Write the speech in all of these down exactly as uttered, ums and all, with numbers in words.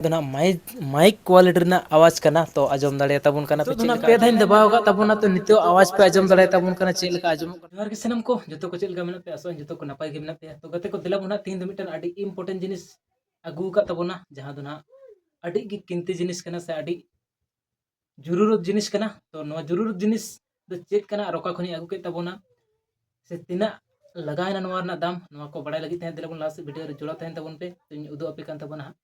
ᱫᱚ ᱱᱟᱜ mic mic quality ᱨᱮᱱᱟᱜ ᱟᱣᱟᱡᱽ ᱠᱟᱱᱟ, ᱛᱚ ᱟᱸᱡᱚᱢ ᱫᱟᱲᱮᱭᱟᱛᱟ ᱵᱚᱱ ᱠᱟᱱᱟ ᱯᱮ ᱱᱤᱛᱚᱜ ᱫᱚ ᱪᱮᱫ ᱱᱟᱜ ᱞᱮᱠᱟ ᱯᱮ ᱫᱷᱟᱣ ᱤᱧ ᱫᱟᱵᱟᱣ ᱟᱠᱟᱫ ᱛᱟᱵᱚᱱᱟ, ᱛᱚ ᱱᱤᱛᱚᱜ ᱟᱣᱟᱡᱽ ᱯᱮ ᱟᱸᱡᱚᱢ ᱫᱟᱲᱮᱭᱟᱛᱟ ᱵᱚᱱ ᱠᱟᱱᱟ ᱪᱮᱫ ᱞᱮᱠᱟ ᱟᱸᱡᱚᱢᱚᱜ ᱠᱟᱱᱟ᱾ ᱡᱚᱦᱟᱨ ᱜᱮ ᱥᱟᱱᱟᱢ ᱠᱚ, ᱡᱚᱛᱚ ᱠᱚ ᱪᱮᱫ ᱞᱮᱠᱟ ᱢᱮᱱᱟᱜ ᱯᱮᱭᱟ? ᱟᱥᱚᱜ ᱟᱹᱧ ᱡᱚᱛᱚ ᱠᱚ ᱱᱟᱯᱟᱭ ᱜᱮ ᱢᱮᱱᱟᱜ ᱯᱮᱭᱟ᱾ ᱛᱚ ᱜᱟᱛᱮ ᱠᱚ, ᱫᱮᱞᱟ ᱵᱚᱱ ᱱᱟᱜ ᱛᱮᱦᱮᱧ ᱫᱚ ᱢᱤᱫᱴᱮᱱ ᱟᱹᱰᱤ ᱤᱢᱯᱚᱨᱴᱮᱱᱴ ᱡᱤᱱᱤᱥ ᱟᱹᱜᱩ ᱟᱠᱟᱫ ᱛᱟᱵᱚᱱᱟ, ᱡᱟᱦᱟᱸ ᱫᱚ ᱱᱟᱜ ᱟᱹᱰᱤ ᱜᱮ ᱠᱤᱢᱛᱤ ᱡᱤᱱᱤᱥ ᱠᱟᱱᱟ ᱥᱮ ᱟᱹᱰᱤ ᱡᱩᱨᱩᱨᱚᱛ ᱡᱤᱱᱤᱥ ᱠᱟᱱᱟ᱾ ᱛᱚ ᱱᱚᱣᱟ ᱡᱩᱨᱩᱨᱚᱛ ᱡᱤᱱᱤᱥ ᱫᱚ ᱪᱮᱫ ᱠᱟᱱᱟ ᱟᱨ ᱚᱠᱟ ᱠᱷᱚᱱᱤᱧ ᱟᱹᱜᱩ ᱠᱮᱫ ᱛᱟᱵᱚᱱᱟ ᱥᱮ ᱛᱤᱱᱟᱹᱜ ᱞᱟᱜᱟᱣᱮᱱᱟ ᱱᱚᱣᱟ ᱨᱮᱱᱟᱜ ᱫᱟᱢ, ᱱᱚᱣᱟ ᱠᱚ ᱵᱟᱲᱟᱭ ᱞᱟᱹᱜᱤᱫ ᱛᱮ ᱫᱮᱞᱟ ᱵᱚᱱ ᱞᱟᱦᱟ ᱥᱮᱫ ᱵᱷᱤᱰᱤᱭᱳ ᱨᱮ ᱡᱚᱲᱟᱣ ᱛᱟᱦᱮᱱ ᱛᱟᱵᱚᱱ ᱯᱮ, ᱛᱚᱧ ᱩᱫᱩᱜ ᱟᱯᱮ ᱠᱟᱱ ᱛᱟᱵᱚᱱᱟ ᱦᱟᱸᱜ᱾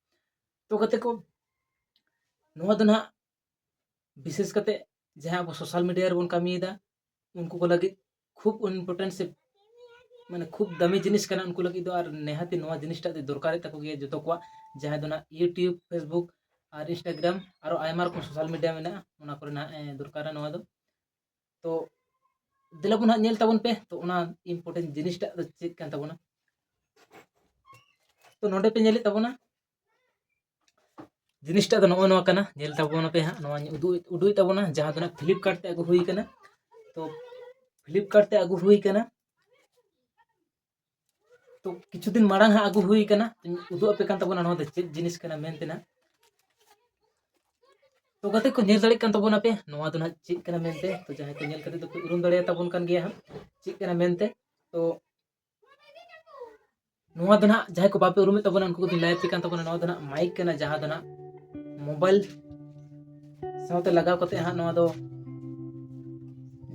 ᱛᱚ ᱜᱟᱛᱮ ᱠᱚ, ᱱᱚᱣᱟ ᱫᱚ ᱱᱟᱦᱟᱜ ᱵᱤᱥᱮᱥ ᱠᱟᱛᱮ ᱡᱟᱦᱟᱸ ᱟᱵᱚ ᱥᱳᱥᱟᱞ ᱢᱤᱰᱤᱭᱟ ᱨᱮᱵᱚᱱ ᱠᱟᱹᱢᱤᱭᱮᱫᱟ, ᱩᱱᱠᱩ ᱠᱚ ᱞᱟᱹᱜᱤᱫ ᱠᱷᱩᱵ ᱤᱢᱯᱚᱨᱴᱮᱱᱴ ᱥᱮ ᱢᱟᱱᱮ ᱠᱷᱩᱵ ᱫᱟᱢᱤ ᱡᱤᱱᱤᱥ ᱠᱟᱱᱟ ᱩᱱᱠᱩ ᱞᱟᱹᱜᱤᱫ ᱫᱚ, ᱟᱨ ᱱᱮᱦᱟᱛᱤ ᱱᱚᱣᱟ ᱡᱤᱱᱤᱥᱴᱟᱜ ᱫᱚ ᱫᱚᱨᱠᱟᱨᱮᱫ ᱛᱟᱠᱚ ᱜᱮᱭᱟ ᱡᱚᱛᱚ ᱠᱚᱣᱟᱜ, ᱡᱟᱦᱟᱸᱭ ᱫᱚ ᱱᱟᱦᱟᱜ YouTube, Facebook ᱟᱨ Instagram, ᱟᱨᱚ ᱟᱭᱢᱟ ᱨᱚᱠᱚᱢ ᱥᱳᱥᱟᱞ ᱢᱤᱰᱤᱭᱟ ᱢᱮᱱᱟᱜᱼᱟ, ᱚᱱᱟ ᱠᱚᱨᱮ ᱱᱟᱦᱟᱜ ᱮ ᱫᱚᱨᱠᱟᱨᱟ ᱱᱚᱣᱟ ᱫᱚ᱾ ᱛᱚ ᱫᱮᱞᱟ ᱵᱚᱱ ᱦᱟᱸᱜ ᱧᱮᱞ ᱛᱟᱵᱚᱱ ᱯᱮ, ᱛᱚ ᱚᱱᱟ ᱤᱢᱯᱚᱨᱴᱮᱱᱴ ᱡᱤᱱᱤᱥᱴᱟᱜ ᱫᱚ ᱪᱮᱫ ᱠᱟᱱ ᱛᱟᱵᱚᱱᱟ᱾ ᱛᱚ ᱱᱚᱰᱮ ᱯᱮ ᱧᱮᱞᱮᱫ ᱛᱟᱵᱚᱱᱟ, ᱡᱤᱱᱤᱥᱴᱟᱜ ᱫᱚ ᱱᱚᱜᱼᱚ ᱱᱚᱣᱟ ᱠᱟᱱᱟ, ᱧᱮᱞ ᱛᱟᱵᱚᱱ ᱯᱮ ᱦᱟᱸᱜ, ᱱᱚᱣᱟ ᱩᱫᱩᱜ ᱩᱫᱩᱜ ᱛᱟᱵᱚᱱᱟ, ᱡᱟᱦᱟᱸ ᱫᱚ ᱱᱟᱜ ᱯᱷᱞᱤᱯᱠᱟᱨᱴ ᱛᱮ ᱟᱹᱜᱩ ᱦᱩᱭ ᱠᱟᱱᱟ᱾ ᱛᱚ ᱯᱷᱞᱤᱯᱠᱟᱨᱴ ᱛᱮ ᱟᱹᱜᱩ ᱦᱩᱭ ᱠᱟᱱᱟ᱾ ᱛᱚ ᱠᱤᱪᱷᱩ ᱫᱤᱱ ᱢᱟᱲᱟᱝ ᱦᱟᱸᱜ ᱟᱹᱜᱩ ᱦᱩᱭ ᱠᱟᱱᱟ, ᱛᱚᱧ ᱩᱫᱩᱜ ᱟᱯᱮ ᱠᱟᱱ ᱛᱟᱵᱚᱱᱟ ᱱᱚᱣᱟ ᱫᱚ ᱪᱮᱫ ᱡᱤᱱᱤᱥ ᱠᱟᱱᱟ ᱢᱮᱱᱛᱮ ᱱᱟᱜ᱾ ᱛᱚ ᱜᱟᱛᱮ ᱠᱚ, ᱧᱮᱞ ᱫᱟᱲᱮᱭᱟᱜ ᱠᱟᱱ ᱛᱟᱵᱚᱱᱟ ᱯᱮ, ᱱᱚᱣᱟ ᱫᱚ ᱱᱟᱜ ᱪᱮᱫ ᱠᱟᱱᱟ ᱢᱮᱱᱛᱮ᱾ ᱛᱚ ᱡᱟᱦᱟᱸᱭ ᱠᱚ ᱧᱮᱞ ᱠᱟᱛᱮ ᱫᱚᱠᱚ ᱩᱨᱩᱢ ᱫᱟᱲᱮᱭᱟᱛᱟ ᱵᱚᱱ ᱠᱟᱱ ᱜᱮᱭᱟ ᱦᱟᱸᱜ ᱪᱮᱫ ᱠᱟᱱᱟ ᱢᱮᱱᱛᱮ᱾ ᱛᱚ ᱱᱚᱣᱟ ᱫᱚ ᱱᱟᱜ ᱡᱟᱦᱟᱸᱭ ᱠᱚ ᱵᱟᱯᱮ ᱩᱨᱩᱢᱮᱫ ᱛᱟᱵᱚᱱᱟ ᱩᱱᱠᱩ ᱠᱚ ᱞᱟᱹᱭ ᱟᱯᱮ ᱠᱟᱱ ᱛᱟᱵᱚᱱᱟ, ᱱᱚᱣᱟ ᱫᱚ ᱱᱟᱜ ᱢᱟᱭᱤᱠ ᱠᱟᱱᱟ, ᱡᱟᱦᱟᱸ ᱫᱚ ᱱᱟᱜ ᱢᱳᱵᱟᱭᱤᱞ ᱥᱟᱶᱛᱮ ᱞᱟᱜᱟᱣ ᱠᱟᱛᱮ ᱦᱟᱸᱜ ᱱᱚᱣᱟ ᱫᱚ,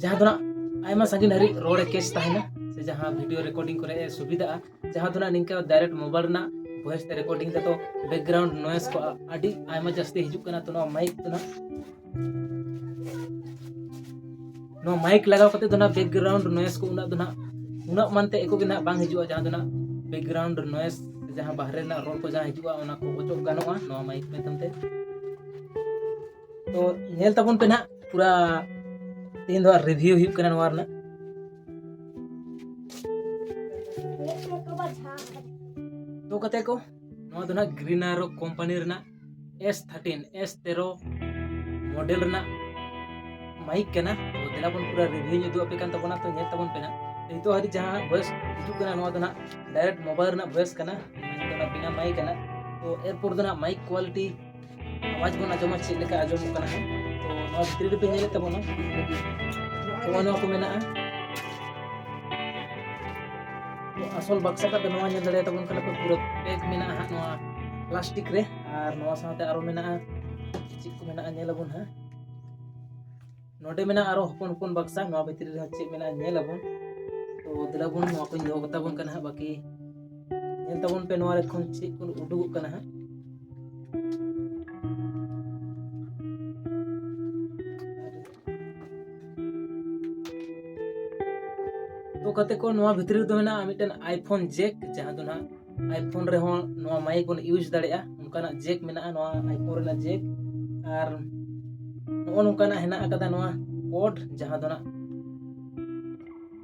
ᱡᱟᱦᱟᱸ ᱫᱚ ᱱᱟᱜ ᱟᱭᱢᱟ ᱥᱟᱺᱜᱤᱧ ᱦᱟᱹᱨᱤᱡ ᱨᱚᱲᱮ ᱠᱮᱪ ᱛᱟᱦᱮᱱᱟ, ᱥᱮ ᱡᱟᱦᱟᱸ ᱵᱷᱤᱰᱤᱭᱳ ᱨᱮᱠᱚᱨᱰᱤᱝ ᱠᱚᱨᱮ ᱮ ᱥᱩᱵᱤᱫᱷᱟᱜᱼᱟ᱾ ᱡᱟᱦᱟᱸ ᱫᱚ ᱱᱟᱜ ᱱᱤᱝᱠᱟ ᱰᱟᱭᱨᱮᱠᱴ ᱢᱳᱵᱟᱭᱤᱞ ᱨᱮᱱᱟᱜ ᱵᱷᱚᱭᱮᱥ ᱛᱮ ᱨᱮᱠᱚᱨᱰᱤᱝ ᱫᱟᱛᱚ ᱵᱮᱠᱜᱨᱟᱣᱩᱱᱰ ᱱᱚᱭᱮᱥ ᱠᱚ ᱟᱹᱰᱤ ᱟᱭᱢᱟ ᱡᱟᱹᱥᱛᱤ ᱦᱤᱡᱩᱜ ᱠᱟᱱᱟ᱾ ᱛᱚ ᱱᱚᱣᱟ ᱢᱟᱭᱤᱠ ᱫᱚ ᱱᱟᱜ ᱱᱚᱣᱟ ᱢᱟᱭᱤᱠ ᱞᱟᱜᱟᱣ ᱠᱟᱛᱮ ᱫᱚ ᱱᱟᱜ ᱵᱮᱠᱜᱨᱟᱣᱩᱱᱰ ᱱᱚᱭᱮᱥ ᱠᱚ ᱩᱱᱟᱹᱜ ᱫᱚ ᱱᱟᱜ, ᱩᱱᱟᱹᱜ ᱢᱟᱱᱛᱮ ᱮᱠᱚ ᱜᱮ ᱱᱟᱜ ᱵᱟᱝ ᱦᱤᱡᱩᱜᱼᱟ, ᱡᱟᱦᱟᱸ ᱫᱚ ᱱᱟᱜ ᱵᱮᱠᱜᱨᱟᱣᱩᱱᱰ ᱱᱚᱭᱮᱥ, ᱡᱟᱦᱟᱸ ᱵᱟᱦᱨᱮ ᱨᱮᱱᱟᱜ ᱨᱚᱲ ᱠᱚ ᱡᱟᱦᱟᱸ ᱦᱤᱡᱩᱜᱼᱟ, ᱚᱱᱟ ᱠᱚ ᱚᱪᱚᱜ ᱜᱟᱱᱚᱜᱼᱟ ᱱᱚᱣᱟ ᱢᱟᱭᱤᱠ ᱢᱟᱫᱽᱫᱷᱚᱢ ᱛᱮ᱾ ᱛᱚ ᱧᱮᱞ ᱛᱟᱵᱚᱱ ᱯᱮ ᱱᱟᱜ ᱯᱩᱨᱟ ᱛᱮᱦᱮᱧ ᱫᱚ ᱨᱤᱵᱷᱤᱭᱩ ᱦᱩᱭᱩᱜ ᱠᱟᱱᱟ ᱱᱚᱣᱟ ᱨᱮᱱᱟᱜ᱾ ᱛᱚ ᱜᱟᱛᱮ ᱠᱚ, ᱱᱚᱣᱟ ᱫᱚ ᱱᱟᱜ ᱜᱨᱤᱱᱟᱨᱳ ᱠᱳᱢᱯᱟᱱᱤ ᱨᱮᱱᱟᱜ ᱮᱥ ᱛᱷᱟᱨᱴᱤᱱ, ᱮᱥ ᱛᱮᱨᱚ ᱢᱚᱰᱮᱞ ᱨᱮᱱᱟᱜ ᱢᱟᱭᱤᱠ ᱠᱟᱱᱟ᱾ ᱛᱚ ᱫᱮᱞᱟ ᱵᱚᱱ ᱯᱩᱨᱟᱹ ᱨᱤᱵᱷᱤᱭᱩᱧ ᱩᱫᱩᱜ ᱟᱯᱮ ᱠᱟᱱ ᱛᱟᱵᱚᱱᱟ᱾ ᱛᱚ ᱧᱮᱞ ᱛᱟᱵᱚᱱ ᱯᱮ ᱱᱟᱜ, ᱱᱤᱛᱚᱜ ᱦᱟᱹᱨᱤᱡ ᱡᱟᱦᱟᱸ ᱵᱷᱚᱭᱮᱥ ᱦᱤᱡᱩᱜ ᱠᱟᱱᱟ, ᱱᱚᱣᱟ ᱫᱚ ᱱᱟᱜ ᱰᱟᱭᱨᱮᱠᱴ ᱢᱳᱵᱟᱭᱤᱞ ᱨᱮᱱᱟᱜ ᱵᱷᱚᱭᱮᱥ ᱠᱟᱱᱟ, ᱱᱚᱣᱟ ᱫᱚ ᱱᱟᱜ ᱵᱤᱱᱟ ᱢᱟᱭᱤᱠ ᱠᱟᱱᱟ᱾ ᱛᱚ ᱮᱨᱯᱚᱨ ᱫᱚ ᱱᱟᱦᱟᱜ mic quality ᱟᱣᱟᱡᱽ ᱵᱚᱱ ᱟᱸᱡᱚᱢᱟ ᱪᱮᱫ ᱞᱮᱠᱟ ᱟᱸᱡᱚᱢᱚᱜ ᱠᱟᱱᱟ ᱦᱟᱸᱜ᱾ ᱛᱚ ᱱᱚᱣᱟ ᱵᱷᱤᱛᱨᱤ ᱨᱮᱯᱮ ᱧᱮᱞᱮᱫ ᱛᱟᱵᱚᱱᱟ, ᱱᱚᱜᱼᱚᱭ ᱱᱚᱣᱟ ᱠᱚ ᱢᱮᱱᱟᱜᱼᱟ᱾ ᱛᱚ ᱟᱥᱚᱞ ᱵᱟᱠᱥᱟ ᱴᱟᱜ ᱫᱚ ᱱᱚᱣᱟ ᱧᱮᱞ ᱫᱟᱲᱮᱭᱟᱛᱟᱵᱚᱱ ᱠᱟᱱᱟ ᱯᱮ, ᱯᱩᱨᱟᱹ pack ᱢᱮᱱᱟᱜᱼᱟ ᱦᱟᱸᱜ ᱱᱚᱣᱟ plastic ᱨᱮ᱾ ᱟᱨ ᱱᱚᱣᱟ ᱥᱟᱶᱛᱮ ᱟᱨᱚ ᱢᱮᱱᱟᱜᱼᱟ, ᱪᱮᱫ ᱠᱚ ᱢᱮᱱᱟᱜᱼᱟ ᱧᱮᱞ ᱟᱵᱚᱱ ᱦᱟᱸᱜ᱾ ᱱᱚᱰᱮ ᱢᱮᱱᱟᱜᱼᱟ ᱟᱨᱚ ᱦᱚᱯᱚᱱ ᱦᱚᱯᱚᱱ ᱵᱟᱠᱥᱟ, ᱱᱚᱣᱟ ᱵᱷᱤᱛᱨᱤ ᱨᱮᱦᱚᱸ ᱪᱮᱫ ᱢᱮᱱᱟᱜᱼᱟ ᱧᱮᱞ ᱟᱵᱚᱱ᱾ ᱛᱚ ᱫᱮᱞᱟ ᱵᱚᱱ, ᱱᱚᱣᱟ ᱠᱚᱧ ᱫᱚᱦᱚ ᱠᱟᱛᱟ ᱵᱚᱱ ᱠᱟᱱᱟ ᱦᱟᱸᱜ, ᱵᱟᱹᱠᱤ ᱧᱮᱞ ᱛᱟᱵᱚᱱ ᱯᱮ ᱱᱚᱣᱟ ᱨᱮ ᱠᱷᱚᱱ ᱪᱮᱫ ᱠᱚ ᱩᱰᱩᱠᱚᱜ ᱠᱟᱱᱟ ᱦᱟᱸᱜ᱾ ᱛᱚ ᱜᱟᱛᱮ ᱠᱚ, ᱱᱚᱣᱟ ᱵᱷᱤᱛᱨᱤ ᱨᱮᱫᱚ ᱢᱮᱱᱟᱜᱼᱟ ᱢᱤᱫᱴᱮᱱ iPhone jack, ᱡᱟᱦᱟᱸ ᱫᱚ ᱱᱟᱦᱟᱜ iPhone ᱨᱮᱦᱚᱸ ᱱᱚᱣᱟ mic ᱵᱚᱱ use ᱫᱟᱲᱮᱭᱟᱜᱼᱟ, ᱚᱱᱠᱟᱱᱟᱜ jack ᱢᱮᱱᱟᱜᱼᱟ, ᱱᱚᱣᱟ iPhone ᱨᱮᱱᱟᱜ jack᱾ ᱟᱨ ᱱᱚᱜᱼᱚ ᱱᱚᱝᱠᱟᱱᱟᱜ ᱦᱮᱱᱟᱜ ᱟᱠᱟᱫᱟ ᱱᱚᱣᱟ cord, ᱡᱟᱦᱟᱸ ᱫᱚ ᱱᱟᱜ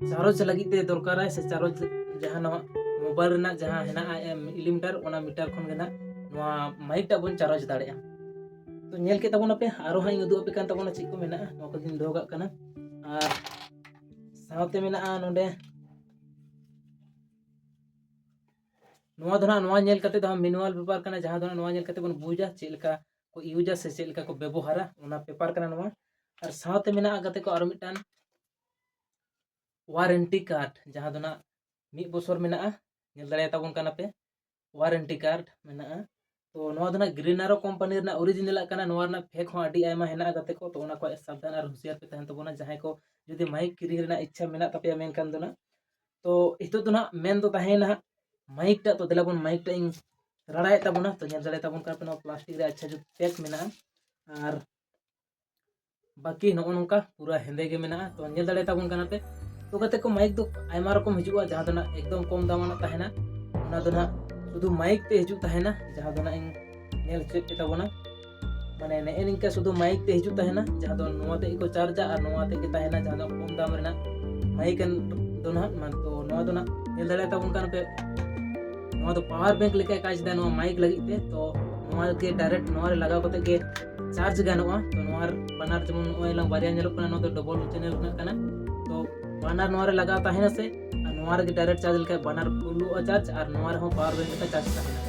charge ᱞᱟᱹᱜᱤᱫ ᱛᱮ ᱫᱚᱨᱠᱟᱨᱟᱭ, ᱥᱮ charge ᱡᱟᱦᱟᱸ ᱱᱚᱣᱟ mobile ᱨᱮᱱᱟᱜ ᱡᱟᱦᱟᱸ ᱦᱮᱱᱟᱜᱼᱟ ᱮᱢ ᱤᱞᱤᱢᱤᱴᱟᱨ, ᱚᱱᱟ meter ᱠᱷᱚᱱ ᱜᱮ ᱱᱟᱜ ᱱᱚᱣᱟ mic ᱴᱟᱜ ᱵᱚᱱ charge ᱫᱟᱲᱮᱭᱟᱜᱼᱟ᱾ ᱛᱚ ᱧᱮᱞ ᱠᱮᱫ ᱛᱟᱵᱚᱱᱟᱯᱮ, ᱟᱨᱚ ᱦᱟᱸᱜ ᱤᱧ ᱩᱫᱩᱜ ᱟᱯᱮ ᱠᱟᱱ ᱛᱟᱵᱚᱱᱟ ᱪᱮᱫ ᱠᱚ ᱢᱮᱱᱟᱜᱼᱟ, ᱱᱚᱣᱟ ᱠᱚᱫᱚᱧ ᱫᱚᱦᱚ ᱠᱟᱜ ᱠᱟᱱᱟ᱾ ᱟᱨ ᱥᱟᱶᱛᱮ ᱢᱮᱱᱟᱜᱼᱟ ᱱᱚᱰᱮ, ᱱᱚᱣᱟ ᱫᱚ ᱱᱟᱜ, ᱱᱚᱣᱟ ᱧᱮᱞ ᱠᱟᱛᱮ ᱫᱚ ᱦᱟᱸᱜ manual paper ᱠᱟᱱᱟ, ᱡᱟᱦᱟᱸ ᱫᱚ ᱱᱟᱜ ᱱᱚᱣᱟ ᱧᱮᱞ ᱠᱟᱛᱮ ᱵᱚᱱ ᱵᱩᱡᱟ ᱪᱮᱫ ᱞᱮᱠᱟ ᱠᱚ ᱤᱭᱩᱡᱟ ᱥᱮ ᱪᱮᱫ ᱞᱮᱠᱟ ᱠᱚ ᱵᱮᱵᱚᱦᱟᱨᱟ, ᱚᱱᱟ ᱯᱮᱯᱟᱨ ᱠᱟᱱᱟ ᱱᱚᱣᱟ᱾ ᱟᱨ ᱥᱟᱶᱛᱮ ᱢᱮᱱᱟᱜᱼᱟ ᱜᱟᱛᱮ ᱠᱚ ᱟᱨᱚ ᱢᱤᱫᱴᱟᱝ ᱳᱣᱟᱨᱮᱱᱴᱤ ᱠᱟᱨᱰ, ᱡᱟᱦᱟᱸ ᱫᱚ ᱱᱟᱜ ᱢᱤᱫ ᱵᱚᱪᱷᱚᱨ ᱢᱮᱱᱟᱜᱼᱟ, ᱧᱮᱞ ᱫᱟᱲᱮᱭᱟᱛᱟᱵᱚᱱ ᱠᱟᱱᱟ ᱯᱮ, ᱳᱣᱟᱨᱮᱱᱴᱤ ᱠᱟᱨᱰ ᱢᱮᱱᱟᱜᱼᱟ᱾ ᱛᱚ ᱱᱚᱣᱟ ᱫᱚ ᱱᱟᱜ ᱜᱨᱤᱱᱟᱨᱳ ᱠᱳᱢᱯᱟᱱᱤ ᱨᱮᱱᱟᱜ ᱚᱨᱤᱡᱤᱱᱟᱞᱟᱜ ᱠᱟᱱᱟ, ᱱᱚᱣᱟ ᱨᱮᱱᱟᱜ ᱯᱷᱮᱠ ᱦᱚᱸ ᱟᱹᱰᱤ ᱟᱭᱢᱟ ᱦᱮᱱᱟᱜᱼᱟ ᱜᱟᱛᱮ ᱠᱚ᱾ ᱛᱚ ᱚᱱᱟ ᱠᱚ ᱥᱟᱵᱫᱷᱟᱱ ᱟᱨ ᱦᱩᱸᱥᱤᱭᱟᱨ ᱯᱮ ᱛᱟᱦᱮᱱ ᱛᱟᱵᱚᱱᱟ, ᱡᱟᱦᱟᱸᱭ ᱠᱚ ᱡᱩᱫᱤ ᱢᱟᱭᱤᱠ ᱠᱤᱨᱤᱧ ᱨᱮᱱᱟᱜ ᱤᱪᱪᱷᱟ ᱢᱮᱱᱟᱜ ᱛᱟᱯᱮᱭᱟ ᱢᱮᱱᱠᱷᱟᱱ ᱫᱚ ᱱᱟᱜ᱾ ᱛᱚ ᱱᱤᱛᱚᱜ ᱫᱚ ᱱᱟᱜ ᱢᱮᱱ ᱫᱚ ᱛᱟᱦᱮᱸᱭᱮᱱᱟ ᱦᱟᱸᱜ ᱢᱟᱭᱤᱠ ᱴᱟᱜ᱾ ᱛᱚ ᱫᱮᱞᱟ ᱵᱚᱱ ᱢᱟᱭᱤᱠ ᱴᱟᱜ ᱤᱧ ᱨᱟᱲᱟᱭᱮᱫ ᱛᱟᱵᱚᱱᱟ᱾ ᱛᱚ ᱧᱮᱞ ᱫᱟᱲᱮᱭᱟᱜ ᱛᱟᱵᱚᱱ ᱠᱟᱱᱟ ᱯᱮ, ᱱᱚᱣᱟ ᱯᱞᱟᱥᱴᱤᱠ ᱨᱮ ᱟᱪᱪᱷᱟ ᱡᱩᱛ ᱯᱮᱠ ᱢᱮᱱᱟᱜᱼᱟ᱾ ᱟᱨ ᱵᱟᱹᱠᱤ ᱱᱚᱜᱼᱚ ᱱᱚᱝᱠᱟ ᱯᱩᱨᱟᱹ ᱦᱮᱸᱫᱮ ᱜᱮ ᱢᱮᱱᱟᱜᱼᱟ᱾ ᱛᱚ ᱧᱮᱞ ᱫᱟᱲᱮᱭᱟᱜ ᱛᱟᱵᱚᱱ ᱠᱟᱱᱟ ᱯᱮ᱾ ᱛᱚ ᱜᱟᱛᱮ ᱠᱚ, ᱢᱟᱭᱤᱠ ᱫᱚ ᱟᱭᱢᱟ ᱨᱚᱠᱚᱢ ᱦᱤᱡᱩᱜᱼᱟ, ᱡᱟᱦᱟᱸ ᱫᱚ ᱱᱟᱜ ᱮᱠᱫᱚᱢ ᱠᱚᱢ ᱫᱟᱢ ᱟᱱᱟᱜ ᱛᱟᱦᱮᱱᱟ, ᱚᱱᱟ ᱫᱚ ᱱᱟᱜ ᱥᱩᱫᱷᱩ ᱢᱟᱭᱤᱠ ᱛᱮ ᱦᱤᱡᱩᱜ ᱛᱟᱦᱮᱱᱟ, ᱡᱟᱦᱟᱸ ᱫᱚ ᱱᱟᱜ ᱤᱧ ᱧᱮᱞ ᱦᱚᱪᱚᱭᱮᱫ ᱯᱮ ᱛᱟᱵᱚᱱᱟ᱾ ᱢᱟᱱᱮ ᱱᱮᱜᱼᱮ ᱱᱤᱝᱠᱟ ᱥᱩᱫᱷᱩ ᱢᱟᱭᱤᱠ ᱛᱮ ᱦᱤᱡᱩᱜ ᱛᱟᱦᱮᱱᱟ, ᱡᱟᱦᱟᱸ ᱫᱚ ᱱᱚᱣᱟ ᱛᱮ ᱜᱮᱠᱚ ᱪᱟᱨᱡᱟ ᱟᱨ ᱱᱚᱣᱟ ᱛᱮ ᱜᱮ ᱛᱟᱦᱮᱱᱟ, ᱡᱟᱦᱟᱸ ᱫᱚ ᱠᱚᱢ ᱫᱟᱢ ᱨᱮᱱᱟᱜ ᱢᱟᱭᱤᱠ ᱫᱚ ᱱᱟᱦᱟᱜ᱾ ᱢᱟ ᱛᱚ ᱱᱚᱣᱟ ᱫᱚ ᱱᱟᱜ ᱧᱮᱞ ᱫᱟᱲᱮᱭᱟᱜ ᱛᱟᱵᱚᱱ ᱠᱟᱱ ᱯᱮ, ᱱᱚᱣᱟ ᱫᱚ ᱯᱟᱣᱟᱨ ᱵᱮᱝᱠ ᱞᱮᱠᱟᱭ ᱠᱟᱡᱽ ᱮᱫᱟ ᱱᱚᱣᱟ ᱢᱟᱭᱤᱠ ᱞᱟᱹᱜᱤᱫ ᱛᱮ᱾ ᱛᱚ ᱱᱚᱣᱟ ᱜᱮ ᱰᱟᱭᱨᱮᱠᱴ ᱱᱚᱣᱟ ᱨᱮ ᱞᱟᱜᱟᱣ ᱠᱟᱛᱮ ᱜᱮ ᱪᱟᱨᱡᱽ ᱜᱟᱱᱚᱜᱼᱟ᱾ ᱛᱚ ᱱᱚᱣᱟ ᱵᱟᱱᱟᱨ ᱡᱮᱢᱚᱱ ᱱᱚᱜᱼᱚᱭ ᱞᱟᱝ ᱵᱟᱨᱭᱟ ᱧᱮᱞᱚᱜ ᱠᱟᱱᱟ, ᱱᱚᱣᱟ ᱫᱚ ᱰᱚᱵᱚᱞ ᱪᱮᱱᱮᱞ ᱨᱮᱱᱟᱜ ᱠᱟᱱᱟ᱾ ᱛᱚ ᱵᱟᱱᱟᱨ ᱱᱚᱣᱟ ᱨᱮ ᱞᱟᱜᱟᱣ ᱛᱟᱦᱮᱱᱟ ᱥᱮ, ᱟᱨ ᱱᱚᱣᱟ ᱨᱮᱜᱮ ᱰᱟᱭᱨᱮᱠᱴ ᱪᱟᱨᱡᱽ ᱞᱮᱠᱷᱟᱱ ᱵᱟᱱᱟᱨ ᱯᱷᱩᱞᱚᱜᱼᱟ ᱪᱟᱨᱡᱽ, ᱟᱨ ᱱᱚᱣᱟ ᱨᱮᱦᱚᱸ ᱯᱟᱣᱟᱨ ᱵᱮᱝᱠ ᱞᱮᱠᱟ ᱪᱟᱨᱡᱽ ᱛᱟᱦᱮᱱᱟ᱾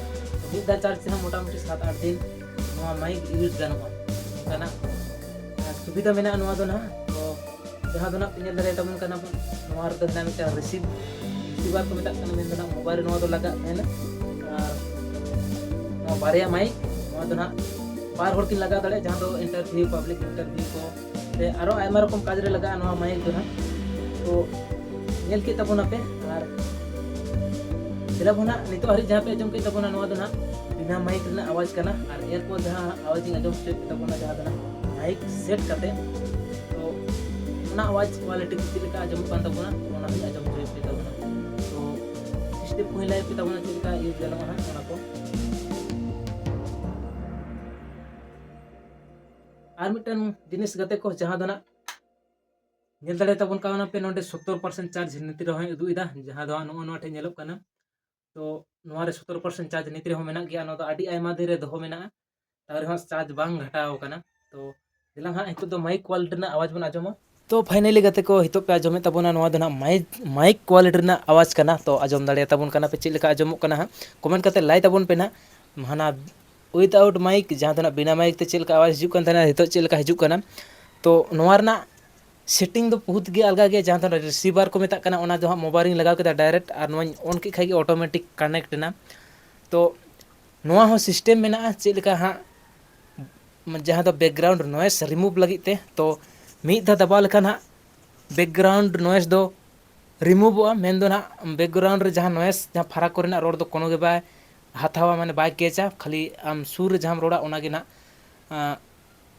ᱛᱚ ᱢᱤᱫ ᱫᱷᱟᱣ ᱪᱟᱨᱡᱽ ᱛᱮᱦᱚᱸ ᱢᱚᱴᱟᱢᱩᱴᱤ ᱥᱟᱛ ᱟᱴ ᱫᱤᱱ ᱱᱚᱣᱟ ᱢᱟᱭᱤᱠ ᱤᱭᱩᱡᱽ ᱜᱟᱱᱚᱜᱼᱟ᱾ ᱚᱱᱠᱟᱱᱟᱜ ᱥᱩᱵᱤᱫᱷᱟ ᱢᱮᱱᱟᱜᱼᱟ ᱱᱚᱣᱟ ᱫᱚ ᱱᱟᱦᱟᱜ᱾ ᱛᱚ ᱡᱟᱦᱟᱸ ᱫᱚ ᱱᱟᱦᱟᱜ ᱯᱮ ᱧᱮᱞ ᱫᱟᱲᱮᱭᱟᱛᱟᱵᱚᱱ ᱠᱟᱱᱟ ᱵᱚᱱ, ᱱᱚᱣᱟ ᱨᱮᱫᱚ ᱦᱮᱱᱟᱜ ᱢᱤᱫᱴᱟᱝ ᱨᱤᱥᱤᱵᱷ, ᱨᱤᱥᱤᱵᱷᱟᱨ ᱠᱚ ᱢᱮᱛᱟᱜ ᱠᱟᱱᱟ, ᱢᱮᱱᱫᱚ ᱱᱟᱦᱟᱜ ᱢᱳᱵᱟᱭᱤᱞ ᱨᱮ ᱱᱚᱣᱟ ᱫᱚ ᱞᱟᱜᱟᱜ ᱛᱟᱦᱮᱱᱟ᱾ ᱟᱨ ᱱᱚᱣᱟ ᱵᱟᱨᱭᱟ ᱢᱟᱭᱤᱠ, ᱱᱚᱣᱟ ᱫᱚ ᱱᱟᱦᱟᱜ ᱵᱟᱨ ᱦᱚᱲ ᱠᱤᱱ ᱞᱟᱜᱟᱣ ᱫᱟᱲᱮᱭᱟᱜᱼᱟ, ᱡᱟᱦᱟᱸ ᱫᱚ ᱤᱱᱴᱟᱨᱵᱷᱤᱭᱩ, ᱯᱟᱵᱽᱞᱤᱠ ᱤᱱᱴᱟᱨᱵᱷᱤᱭᱩ ᱠᱚ, ᱥᱮ ᱟᱨᱚ ᱟᱭᱢᱟ ᱨᱚᱠᱚᱢ ᱠᱟᱡᱽ ᱨᱮ ᱞᱟᱜᱟᱜᱼᱟ ᱱᱚᱣᱟ ᱢᱟᱭᱤᱠ ᱫᱚ ᱱᱟᱦᱟᱜ᱾ ᱛᱚ ᱧᱮᱞ ᱠᱮᱫ ᱛᱟᱵᱚᱱᱟᱯᱮ, ᱟᱨ ᱫᱮᱞᱟ ᱵᱚᱱ ᱱᱟᱦᱟᱜ ᱱᱤᱛᱚᱜ ᱦᱟᱹᱨᱤᱡ ᱡᱟᱦᱟᱸ ᱯᱮ ᱟᱸᱡᱚᱢ ᱠᱮᱫ ᱛᱟᱵᱚᱱᱟ, ᱱᱚᱣᱟ ᱫᱚ ᱱᱟᱦᱟᱜ ᱵᱤᱱᱟ ᱢᱟᱭᱤᱠ ᱨᱮᱱᱟᱜ ᱟᱣᱟᱡᱽ ᱠᱟᱱᱟ᱾ ᱟᱨ ᱮᱨᱯᱚᱨ ᱡᱟᱦᱟᱸ ᱟᱣᱟᱡᱽ ᱤᱧ ᱟᱸᱡᱚᱢ ᱦᱚᱪᱚᱭᱮᱫ ᱛᱟᱵᱚᱱᱟ, ᱡᱟᱦᱟᱸ ᱫᱚ ᱱᱟᱦᱟᱜ ᱢᱟᱭᱤᱠ ᱥᱮᱴ ᱠᱟᱛᱮ, ᱛᱚ ᱚᱱᱟ ᱟᱣᱟᱡᱽ ᱠᱳᱣᱟᱞᱤᱴᱤ ᱪᱮᱫ ᱞᱮᱠᱟ ᱟᱸᱡᱚᱢᱚᱜ ᱠᱟᱱ ᱛᱟᱵᱚᱱᱟ, ᱚᱱᱟ ᱦᱚᱸᱧ ᱟᱸᱡᱚᱢ ᱦᱚᱪᱚᱭᱮᱫ ᱯᱮ ᱛᱟᱵᱚᱱᱟ᱾ ᱛᱚ ᱥᱴᱮᱯ ᱠᱚᱧ ᱞᱟᱹᱭ ᱯᱮ ᱛᱟᱵᱚᱱᱟ ᱪᱮᱫ ᱞᱮᱠᱟ ᱤᱭᱩᱡᱽ ᱜᱟᱱᱚᱜᱼᱟ ᱦᱟᱸᱜ ᱚᱱᱟ ᱠᱚ᱾ ᱟᱨ ᱢᱤᱫᱴᱮᱱ ᱡᱤᱱᱤᱥ ᱜᱟᱛᱮ ᱠᱚ, ᱡᱟᱦᱟᱸ ᱫᱚ ᱱᱟᱜ ᱧᱮᱞ ᱫᱟᱲᱮ ᱛᱟᱵᱚᱱ ᱠᱟᱱᱟ ᱯᱮ, ᱱᱚᱰᱮ ᱥᱚᱛᱛᱚᱨ ᱯᱟᱨᱥᱮᱱᱴ ᱪᱟᱨᱡᱽ ᱱᱤᱛ ᱨᱮᱦᱚᱸᱭ ᱩᱫᱩᱜ ᱮᱫᱟ, ᱡᱟᱦᱟᱸ ᱫᱚ ᱱᱚᱜᱼᱚ ᱱᱚᱣᱟ ᱴᱷᱮᱱ ᱧᱮᱞᱚᱜ ᱠᱟᱱᱟ᱾ ᱛᱚ ᱱᱚᱣᱟ ᱨᱮ ᱥᱚᱛᱛᱚᱨ ᱯᱟᱨᱥᱮᱱᱴ ᱪᱟᱨᱡᱽ ᱱᱤᱛ ᱨᱮᱦᱚᱸ ᱢᱮᱱᱟᱜ ᱜᱮᱭᱟ, ᱱᱚᱣᱟ ᱫᱚ ᱟᱹᱰᱤ ᱟᱭᱢᱟ ᱫᱤᱱ ᱨᱮ ᱫᱚᱦᱚ ᱢᱮᱱᱟᱜᱼᱟ, ᱛᱟᱣ ᱨᱮᱦᱚᱸ ᱪᱟᱨᱡᱽ ᱵᱟᱝ ᱜᱷᱟᱴᱟᱣ ᱟᱠᱟᱱᱟ᱾ ᱛᱚ ᱫᱮᱞᱟ ᱦᱟᱸᱜ ᱱᱤᱛᱚᱜ ᱫᱚ ᱢᱟᱭᱤᱠ ᱠᱳᱣᱟᱞᱤᱴᱤ ᱨᱮᱱᱟᱜ ᱟᱣᱟᱡᱽ ᱵᱚᱱ ᱟᱸᱡᱚᱢᱟ᱾ ᱛᱚ ᱯᱷᱟᱭᱱᱟᱞᱤ ᱜᱟᱛᱮ ᱠᱚ, ᱱᱤᱛᱚᱜ ᱯᱮ ᱟᱸᱡᱚᱢᱮᱫ ᱛᱟᱵᱚᱱᱟ, ᱱᱚᱣᱟ ᱫᱚ ᱱᱟᱜ ᱢᱟᱭᱤᱠ, ᱢᱟᱭᱤᱠ ᱠᱳᱣᱟᱞᱤᱴᱤ ᱨᱮᱱᱟᱜ ᱟᱣᱟᱡᱽ ᱠᱟᱱᱟ᱾ ᱛᱚ ᱟᱸᱡᱚᱢ ᱫᱟᱲᱮᱭᱟᱛᱟᱵᱚᱱ ᱠᱟᱱᱟ ᱯᱮ ᱪᱮᱫ ᱞᱮᱠᱟ ᱟᱸᱡᱚᱢᱚᱜ ᱠᱟᱱᱟ ᱦᱟᱸᱜ, ᱠᱚᱢᱮᱱᱴ ᱠᱟᱛᱮ ᱞᱟᱹᱭ ᱛᱟᱵᱚᱱ ᱯᱮ ᱱᱟᱜ᱾ ᱦᱟᱱᱟ ᱩᱭᱤᱛᱷᱟᱣᱩᱴ ᱢᱟᱭᱤᱠ, ᱡᱟᱦᱟᱸ ᱫᱚ ᱱᱟᱜ ᱵᱤᱱᱟ ᱢᱟᱭᱤᱠ ᱛᱮ ᱪᱮᱫ ᱞᱮᱠᱟ ᱟᱣᱟᱡᱽ ᱦᱤᱡᱩᱜ ᱠᱟᱱ ᱛᱟᱦᱮᱱᱟ, ᱱᱤᱛᱚᱜ ᱪᱮᱫ ᱞᱮᱠᱟ ᱦᱤᱡᱩᱜ ᱠᱟᱱᱟ᱾ ᱛᱚ ᱱᱚᱣᱟ ᱨᱮᱱᱟᱜ ᱥᱮᱴᱤᱝ ᱫᱚ ᱵᱚᱦᱩᱛ ᱜᱮ ᱟᱞᱜᱟ ᱜᱮᱭᱟ᱾ ᱡᱟᱦᱟᱸ ᱫᱚ ᱨᱤᱥᱤᱵᱷᱟᱨ ᱠᱚ ᱢᱮᱛᱟᱜ ᱠᱟᱱᱟ, ᱚᱱᱟ ᱫᱚ ᱦᱟᱸᱜ ᱢᱳᱵᱟᱭᱤᱞ ᱨᱤᱧ ᱞᱟᱜᱟᱣ ᱠᱮᱫᱟ ᱰᱟᱭᱨᱮᱠᱴ, ᱟᱨ ᱱᱚᱣᱟᱧ ᱚᱱ ᱠᱮᱫ ᱠᱷᱟᱡ ᱜᱮ ᱚᱴᱳᱢᱮᱴᱤᱠ ᱠᱟᱱᱮᱠᱴ ᱮᱱᱟ᱾ ᱛᱚ ᱱᱚᱣᱟ ᱦᱚᱸ ᱥᱤᱥᱴᱮᱢ ᱢᱮᱱᱟᱜᱼᱟ ᱪᱮᱫ ᱞᱮᱠᱟ ᱦᱟᱸᱜ, ᱡᱟᱦᱟᱸ ᱫᱚ ᱵᱮᱠᱜᱨᱟᱣᱩᱱᱰ ᱱᱚᱭᱮᱥ ᱨᱤᱢᱩᱵᱷ ᱞᱟᱹᱜᱤᱫ ᱛᱮ᱾ ᱛᱚ ᱢᱤᱫ ᱫᱷᱟᱣ ᱫᱟᱵᱟᱣ ᱞᱮᱠᱷᱟᱱ ᱦᱟᱸᱜ ᱵᱮᱠᱜᱨᱟᱣᱩᱱᱰ ᱱᱚᱭᱮᱥ ᱫᱚ ᱨᱤᱢᱩᱵᱷᱚᱜᱼᱟ, ᱢᱮᱱᱫᱚ ᱱᱟᱜ ᱵᱮᱠᱜᱨᱟᱣᱩᱱᱰ ᱨᱮ ᱡᱟᱦᱟᱸ ᱱᱚᱭᱮᱥ, ᱡᱟᱦᱟᱸ ᱯᱷᱟᱨᱟᱠ ᱠᱚᱨᱮᱱᱟᱜ ᱨᱚᱲ ᱫᱚ ᱠᱳᱱᱳ ᱜᱮ ᱵᱟᱭ ᱦᱟᱛᱟᱣᱟ, ᱢᱟᱱᱮ ᱵᱟᱭ ᱠᱮᱪᱟ᱾ ᱠᱷᱟᱹᱞᱤ ᱟᱢ ᱥᱩᱨ ᱨᱮ ᱡᱟᱦᱟᱸᱢ ᱨᱚᱲᱟ ᱚᱱᱟᱜᱮ ᱱᱟᱜ, ᱟᱸ,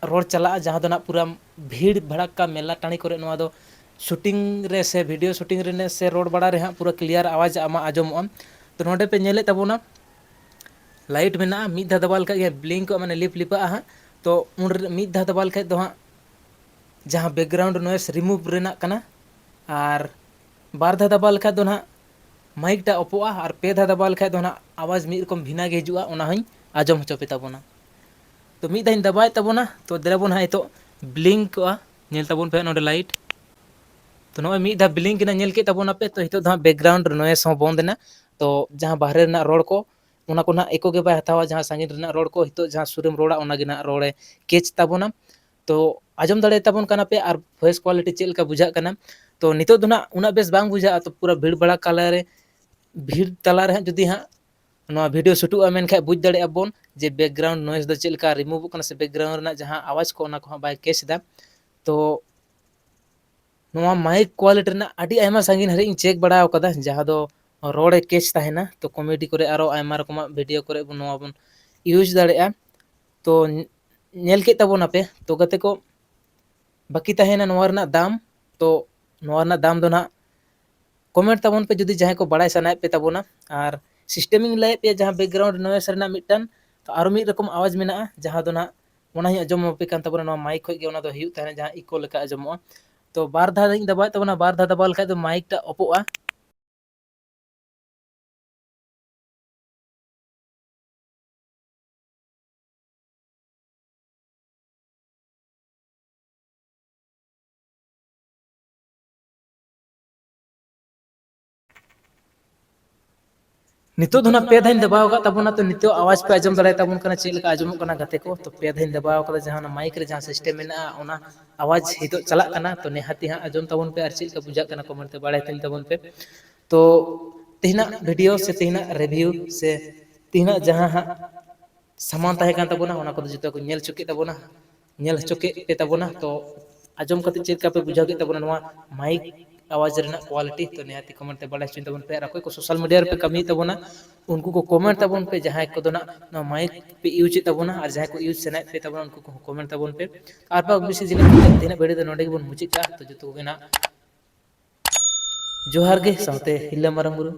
ᱨᱚᱲ ᱪᱟᱞᱟᱜᱼᱟ, ᱡᱟᱦᱟᱸ ᱫᱚ ᱱᱟᱜ ᱯᱩᱨᱟᱹ ᱵᱷᱤᱲ ᱵᱷᱟᱲᱟᱠᱠᱟ ᱢᱮᱞᱟ ᱴᱟᱺᱰᱤ ᱠᱚᱨᱮ ᱱᱚᱣᱟ ᱫᱚ ᱥᱩᱴᱤᱝ ᱨᱮ ᱥᱮ ᱵᱷᱤᱰᱤᱭᱳ ᱥᱩᱴᱤᱝ ᱨᱮ ᱥᱮ ᱨᱚᱲ ᱵᱟᱲᱟ ᱨᱮ ᱦᱟᱸᱜ ᱯᱩᱨᱟᱹ ᱠᱞᱤᱭᱟᱨ ᱟᱣᱟᱡᱽ ᱟᱢᱟᱜ ᱟᱸᱡᱚᱢᱚᱜᱼᱟ᱾ ᱛᱚ ᱱᱚᱰᱮ ᱯᱮ ᱧᱮᱞᱮᱫ ᱛᱟᱵᱚᱱᱟ, ᱞᱟᱭᱤᱴ ᱢᱮᱱᱟᱜᱼᱟ, ᱢᱤᱫ ᱫᱷᱟᱣ ᱫᱟᱵᱟᱣ ᱞᱮᱠᱷᱟᱡ ᱜᱮ ᱵᱞᱤᱝᱠᱚᱜᱼᱟ, ᱢᱟᱱᱮ ᱞᱤᱯ ᱞᱤᱯᱟᱜᱼᱟ ᱦᱟᱸᱜ᱾ ᱛᱚ ᱩᱱ ᱨᱮ ᱢᱤᱫ ᱫᱷᱟᱣ ᱫᱟᱵᱟᱣ ᱞᱮᱠᱷᱟᱡ ᱫᱚ ᱦᱟᱸᱜ ᱡᱟᱦᱟᱸ ᱵᱮᱠᱜᱨᱟᱣᱩᱱᱰ ᱱᱚᱭᱮᱥ ᱨᱤᱢᱩᱵᱷ ᱨᱮᱱᱟᱜ ᱠᱟᱱᱟ, ᱟᱨ ᱵᱟᱨ ᱫᱷᱟᱣ ᱫᱟᱵᱟᱣ ᱞᱮᱠᱷᱟᱡ ᱫᱚ ᱱᱟᱦᱟᱜ ᱢᱟᱭᱤᱠ ᱴᱟᱜ ᱚᱯᱚᱜᱼᱟ, ᱟᱨ ᱯᱮ ᱫᱷᱟᱣ ᱫᱟᱵᱟᱣ ᱞᱮᱠᱷᱟᱡ ᱫᱚ ᱱᱟᱦᱟᱜ ᱟᱣᱟᱡᱽ ᱢᱤᱫ ᱨᱚᱠᱚᱢ ᱵᱷᱤᱱᱟ ᱜᱮ ᱦᱤᱡᱩᱜᱼᱟ, ᱚᱱᱟ ᱦᱚᱸᱧ ᱟᱸᱡᱚᱢ ᱦᱚᱪᱚ ᱯᱮ ᱛᱟᱵᱚᱱᱟ᱾ ᱛᱚ ᱢᱤᱫ ᱫᱷᱟᱣ ᱤᱧ ᱫᱟᱵᱟᱣᱮᱫ ᱛᱟᱵᱚᱱᱟ, ᱛᱚ ᱫᱮᱞᱟ ᱵᱚᱱ ᱦᱟᱸᱜ ᱱᱤᱛᱚᱜ ᱵᱞᱤᱝᱠᱚᱜᱼᱟ, ᱧᱮᱞ ᱛᱟᱵᱚᱱ ᱯᱮ ᱱᱚᱰᱮ ᱞᱟᱭᱤᱴ᱾ ᱛᱚ ᱱᱚᱜᱼᱚᱭ ᱢᱤᱫ ᱫᱷᱟᱣ ᱵᱞᱤᱝᱠ ᱮᱱᱟ, ᱧᱮᱞ ᱠᱮᱫ ᱛᱟᱵᱚᱱᱟᱯᱮ᱾ ᱛᱚ ᱱᱤᱛᱚᱜ ᱫᱚ ᱦᱟᱸᱜ ᱵᱮᱠᱜᱨᱟᱣᱩᱱᱰ ᱱᱚᱭᱮᱥ ᱦᱚᱸ ᱵᱚᱱᱫ ᱮᱱᱟ᱾ ᱛᱚ ᱡᱟᱦᱟᱸ ᱵᱟᱦᱨᱮ ᱨᱮᱱᱟᱜ ᱨᱚᱲ ᱠᱚ ᱚᱱᱟ ᱠᱚ ᱱᱟᱦᱟᱜ ᱮᱠᱳ ᱜᱮ ᱵᱟᱭ ᱦᱟᱛᱟᱣᱟ᱾ ᱡᱟᱦᱟᱸ ᱥᱟᱺᱜᱤᱧ ᱨᱮᱱᱟᱜ ᱨᱚᱲ ᱠᱚ ᱱᱤᱛᱚᱜ ᱡᱟᱦᱟᱸ ᱥᱩᱨᱮᱢ ᱨᱚᱲᱟ, ᱚᱱᱟ ᱜᱮ ᱱᱟᱦᱟᱜ ᱨᱚᱲᱮ ᱠᱮᱪ ᱛᱟᱵᱚᱱᱟ᱾ ᱛᱚ ᱟᱸᱡᱚᱢ ᱫᱟᱲᱮᱭᱟᱛᱟᱵᱚᱱ ᱠᱟᱱᱟ ᱯᱮ ᱟᱨ voice quality ᱪᱮᱫ ᱞᱮᱠᱟ ᱵᱩᱡᱷᱟᱹᱜ ᱠᱟᱱᱟ᱾ ᱛᱚ ᱱᱤᱛᱚᱜ ᱫᱚ ᱱᱟᱦᱟᱜ ᱩᱱᱟᱹᱜ ᱵᱮᱥ ᱵᱟᱝ ᱵᱩᱡᱷᱟᱹᱜᱼᱟ᱾ ᱛᱚ ᱯᱩᱨᱟᱹ ᱵᱷᱤᱲ ᱵᱷᱟᱲᱟ ᱠᱟᱞᱟᱨᱮ, ᱵᱷᱤᱲ ᱛᱟᱞᱟ ᱨᱮ ᱦᱟᱸᱜ ᱡᱩᱫᱤ ᱦᱟᱸᱜ ᱱᱚᱣᱟ ᱵᱷᱤᱰᱤᱭᱳ ᱥᱩᱴᱩᱜᱼᱟ, ᱢᱮᱱᱠᱷᱟᱱ ᱵᱩᱡᱽ ᱫᱟᱲᱮᱭᱟᱜᱼᱟ ᱵᱚᱱ ᱡᱮ background noise ᱫᱚ ᱪᱮᱫ ᱞᱮᱠᱟ ᱨᱤᱢᱩᱵᱷᱚᱜ ᱠᱟᱱᱟ ᱥᱮ background ᱨᱮᱱᱟᱜ ᱡᱟᱦᱟᱸ ᱟᱣᱟᱡᱽ ᱠᱚ, ᱚᱱᱟ ᱠᱚᱦᱚᱸ ᱵᱟᱭ ᱠᱮᱪ ᱮᱫᱟ᱾ ᱛᱚ ᱱᱚᱣᱟ mic quality ᱨᱮᱱᱟᱜ ᱟᱹᱰᱤ ᱟᱭᱢᱟ ᱥᱟᱺᱜᱤᱧ ᱦᱟᱹᱨᱤᱡ ᱤᱧ ᱪᱮᱠ ᱵᱟᱲᱟ ᱟᱠᱟᱫᱟ, ᱡᱟᱦᱟᱸ ᱫᱚ ᱨᱚᱲᱮ ᱠᱮᱪ ᱛᱟᱦᱮᱱᱟ᱾ ᱛᱚ comedy ᱠᱚᱨᱮ ᱟᱨᱚ ᱟᱭᱢᱟ ᱨᱚᱠᱚᱢᱟᱜ ᱵᱷᱤᱰᱤᱭᱳ ᱠᱚᱨᱮ ᱵᱚᱱ, ᱱᱚᱣᱟ ᱵᱚᱱ ᱤᱭᱩᱡᱽ ᱫᱟᱲᱮᱭᱟᱜᱼᱟ᱾ ᱛᱚ ᱧᱮᱞ ᱠᱮᱫ ᱛᱟᱵᱚᱱᱟᱯᱮ᱾ ᱛᱚ ᱜᱟᱛᱮ ᱠᱚ, ᱵᱟᱹᱠᱤ ᱛᱟᱦᱮᱱᱟ ᱱᱚᱣᱟ ᱨᱮᱱᱟᱜ ᱫᱟᱢ᱾ ᱛᱚ ᱱᱚᱣᱟ ᱨᱮᱱᱟᱜ ᱫᱟᱢ ᱫᱚ ᱱᱟᱦᱟᱜ ᱠᱚᱢᱮᱱᱴ ᱛᱟᱵᱚᱱ ᱯᱮ ᱡᱩᱫᱤ ᱡᱟᱦᱟᱸᱭ ᱠᱚ ᱵᱟᱲᱟᱭ ᱥᱟᱱᱟᱭᱮᱫ ᱯᱮ ᱛᱟᱵᱚᱱᱟ᱾ ᱟᱨ system ᱤᱧ ᱞᱟᱹᱭᱮᱫ ᱯᱮᱭᱟ ᱡᱟᱦᱟᱸ background noise ᱨᱮᱱᱟᱜ ᱢᱤᱫᱴᱟᱝ, ᱛᱚ ᱟᱨᱚ ᱢᱤᱫ ᱨᱚᱠᱚᱢ ᱟᱣᱟᱡᱽ ᱢᱮᱱᱟᱜᱼᱟ, ᱡᱟᱦᱟᱸ ᱫᱚ ᱱᱟᱦᱟᱜ ᱚᱱᱟ ᱦᱚᱸᱧ ᱟᱸᱡᱚᱢ ᱟᱯᱮ ᱠᱟᱱ ᱛᱟᱵᱚᱱᱟ᱾ ᱱᱚᱣᱟ mic ᱠᱷᱚᱡ ᱜᱮ ᱚᱱᱟ ᱫᱚ ᱦᱩᱭᱩᱜ ᱛᱟᱦᱮᱱᱟ, ᱡᱟᱦᱟᱸ echo ᱞᱮᱠᱟ ᱟᱸᱡᱚᱢᱚᱜᱼᱟ᱾ ᱛᱚ ᱵᱟᱨ ᱫᱷᱟᱣ ᱤᱧ ᱫᱟᱵᱟᱣᱮᱫ ᱛᱟᱵᱚᱱᱟ, ᱵᱟᱨ ᱫᱷᱟᱣ ᱫᱟᱵᱟᱣ ᱞᱮᱠᱷᱟᱡ ᱫᱚ mic ᱴᱟᱜ ᱚᱯᱚᱜᱼᱟ᱾ ᱱᱤᱛᱚᱜ ᱫᱚ ᱱᱟᱜ ᱯᱮ ᱫᱷᱟᱣ ᱤᱧ ᱫᱟᱵᱟᱣ ᱟᱠᱟᱫ ᱛᱟᱵᱚᱱᱟ, ᱛᱚ ᱱᱤᱛᱚᱜ ᱟᱣᱟᱡᱽ ᱯᱮ ᱟᱸᱡᱚᱢ ᱫᱟᱲᱮᱭᱟᱜ ᱛᱟᱵᱚᱱ ᱠᱟᱱᱟ ᱪᱮᱫ ᱞᱮᱠᱟ ᱟᱸᱡᱚᱢᱚᱜ ᱠᱟᱱᱟ ᱜᱟᱛᱮ ᱠᱚ᱾ ᱛᱚ ᱯᱮ ᱫᱷᱟᱣ ᱤᱧ ᱫᱟᱵᱟᱣ ᱟᱠᱟᱫᱟ, ᱡᱟᱦᱟᱸ ᱚᱱᱟ mic ᱨᱮ ᱡᱟᱦᱟᱸ system ᱢᱮᱱᱟᱜᱼᱟ, ᱚᱱᱟ ᱟᱣᱟᱡᱽ ᱱᱤᱛᱚᱜ ᱪᱟᱞᱟᱜ ᱠᱟᱱᱟ᱾ ᱛᱚ ᱱᱤᱦᱟᱹᱛᱤ ᱦᱟᱸᱜ ᱟᱸᱡᱚᱢ ᱛᱟᱵᱚᱱ ᱯᱮ ᱟᱨ ᱪᱮᱫ ᱞᱮᱠᱟ ᱵᱩᱡᱷᱟᱹᱜ ᱠᱟᱱᱟ comment ᱛᱮ ᱵᱟᱲᱟᱭ ᱦᱚᱪᱚᱧ ᱛᱟᱵᱚᱱ ᱯᱮ᱾ ᱛᱚ ᱛᱮᱦᱮᱧᱟᱜ ᱵᱷᱤᱰᱤᱭᱳ ᱥᱮ ᱛᱮᱦᱮᱧᱟᱜ ᱨᱤᱵᱷᱤᱭᱩ ᱥᱮ ᱛᱮᱦᱮᱧᱟᱜ ᱡᱟᱦᱟᱸ ᱦᱟᱸᱜ ᱥᱟᱢᱟᱱ ᱛᱟᱦᱮᱸ ᱠᱟᱱ ᱛᱟᱵᱚᱱᱟ, ᱚᱱᱟ ᱠᱚᱫᱚ ᱡᱚᱛᱚ ᱠᱚ ᱧᱮᱞ ᱦᱚᱪᱚ ᱠᱮᱫ ᱛᱟᱵᱚᱱᱟ, ᱧᱮᱞ ᱦᱚᱪᱚ ᱠᱮᱫ ᱯᱮ ᱛᱟᱵᱚᱱᱟ᱾ ᱛᱚ ᱟᱸᱡᱚᱢ ᱠᱟᱛᱮ ᱪᱮᱫ ᱞᱮᱠᱟ ᱯᱮ ᱵᱩᱡᱷᱟᱹᱣ ᱠᱮᱫ ᱛᱟᱵᱚᱱᱟ ᱱᱚᱣᱟ mic ᱟᱣᱟᱡᱽ ᱨᱮᱱᱟᱜ quality? ᱛᱚ ᱱᱤᱦᱟᱹᱛᱤ comment ᱛᱮ ᱵᱟᱲᱟᱭ ᱦᱚᱪᱚᱧ ᱛᱟᱵᱚᱱ ᱯᱮ᱾ ᱟᱨ ᱚᱠᱚᱭ ᱠᱚ social media ᱨᱮᱯᱮ ᱠᱟᱹᱢᱤᱭᱮᱫ ᱛᱟᱵᱚᱱᱟ, ᱩᱱᱠᱩ ᱠᱚ comment ᱛᱟᱵᱚᱱ ᱯᱮ, ᱡᱟᱦᱟᱸᱭ ᱠᱚᱫᱚ ᱱᱟᱜ ᱱᱚᱣᱟ mic ᱯᱮ use ᱮᱫ ᱛᱟᱵᱚᱱᱟ, ᱟᱨ ᱡᱟᱦᱟᱸᱭ ᱠᱚ use ᱥᱟᱱᱟᱭᱮᱫ ᱯᱮ ᱛᱟᱵᱚᱱᱟ, ᱩᱱᱠᱩ ᱠᱚᱦᱚᱸ comment ᱛᱟᱵᱚᱱ ᱯᱮ᱾ ᱟᱨ ᱵᱟᱝ ᱵᱮᱥᱤ ᱡᱤᱱᱤᱥ ᱛᱮᱦᱮᱧᱟᱜ ᱵᱷᱤᱰᱤᱭᱳ ᱫᱚ ᱱᱚᱰᱮ ᱜᱮᱵᱚᱱ ᱢᱩᱪᱟᱹᱫ ᱠᱟᱜᱼᱟ᱾ ᱛᱚ ᱡᱚᱛᱚ ᱠᱚᱜᱮ ᱱᱟᱜ ᱡᱚᱦᱟᱨ ᱜᱮ, ᱥᱟᱶᱛᱮ ᱦᱤᱞᱟᱹ ᱢᱟᱨᱟᱝ ᱵᱩᱨᱩ᱾